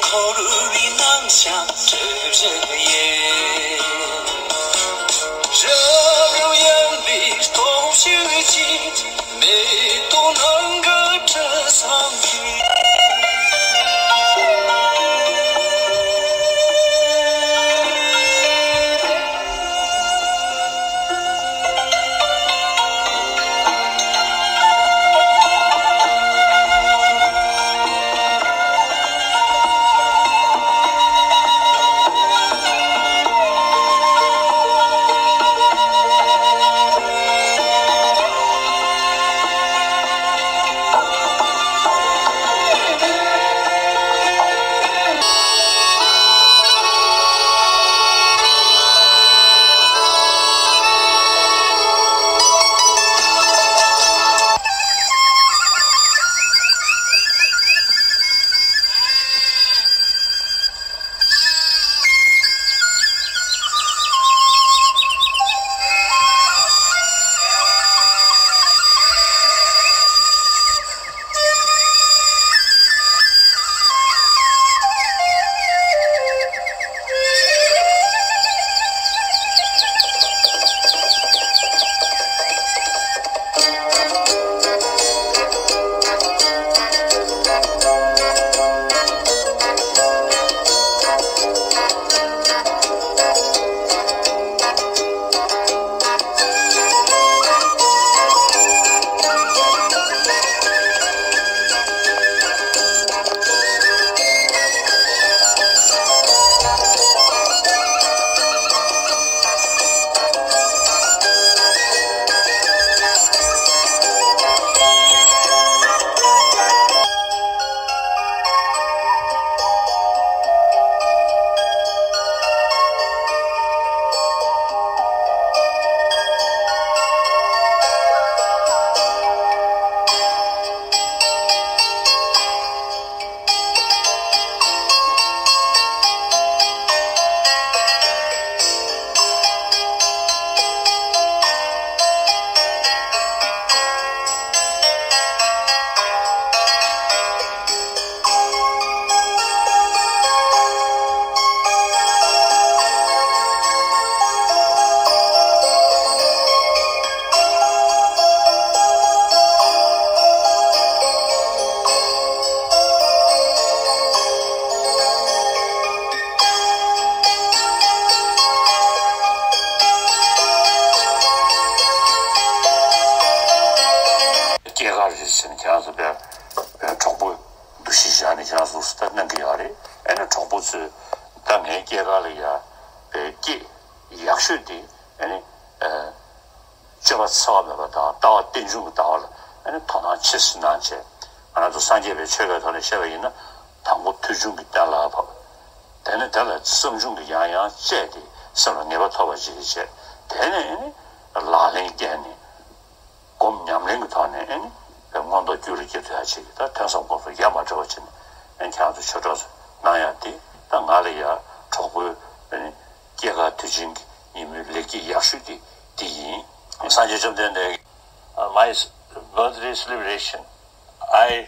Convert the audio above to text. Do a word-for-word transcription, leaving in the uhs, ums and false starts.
འཁོར་བའི་ནང་བཞིན་གྲུབ་བཞག་ཡོད། རབ་རིབ་ཡངས་པའི་སྟོབས་ཤུགས་ཀྱིས་མེ་ཏོག་ནང་གི་དྲི་བཟང་གིས། སྐྱེས་སྐར་རེད་ཟེར་ནས་ཁྱེད་རང་ཚོ་དཔེ་གྲོགས་པོ་འདུ་ཤེས་བཞག་ནས་ཁྱེད་རང་ཚོ་ལྟ་གནང་གི་ཡོད་རེད། ཨ་ནི་གྲོགས་པོ་ཚོས་ད་ངའི་སྐྱེས་སྐར་ལ་ཡ་དཔེ་སྐྱེས་ཡག་ཤོས་དེ་ཨ་ནི་ཨ། སྤྱོད་པ་འཚེ་བ་མེད་པ་དང་ལྟ་བ་རྟེན་འབྱུང་གི་ལྟ་བ་ལ་ཨ་ནི་དོ་སྣང་ཆེ་ཙམ་གནང་བྱས། ང་རང་ཚོ་སངས་རྒྱས་པའི་ཆོས་ཀྱི་ཐོག་ནས་བཤད་པ་ཡིན་ན། དང་པོ་ཐོས་བྱུང་གི་རྟེན་ལ་བབ། དེ་ནས་དེ་ལ་བསམ་བྱུང་གི་ཡང་ཡང་དཔྱད་དེ་སེམས་ལ་ངེས་པ་ཐོབ་པ་ཅིག་བྱས། དེ་ནས་ཨ་ནི་ལག་ལེན་བཀལ་ནས་སྒོམ་ཉམས་ལེན་གྱི་ཐོག་ནས་ཨ་ནི་མངོན་རྟོགས་རྒྱུད་ལ་སྐྱེ་ཐུབ་ཡ་ཅིག་གི་ད་ཐོས་བསམ་སྒོམ་གསུམ་ཡ་མ་བྲལ་བ་བྱས་ནས་ཨ་ནི་ཁྱེད་རང་ཚོ་ཆོས་གྲོགས་ཚོ་གནང་ཡ་དེ་ད་ང་ལ་ཡ་གྲོགས་པོའི་ཨ་ནི། སྐྱེས་སྐར་དུས་ཆེན་གྱི་ཉིན་མོའི་ལེགས་སྐྱེས་ཡག་ཤོས་དེ་འདི་ཡིན། སངས་རྒྱས་བཅོམ་ལྡན་འདས། My birthday celebration, I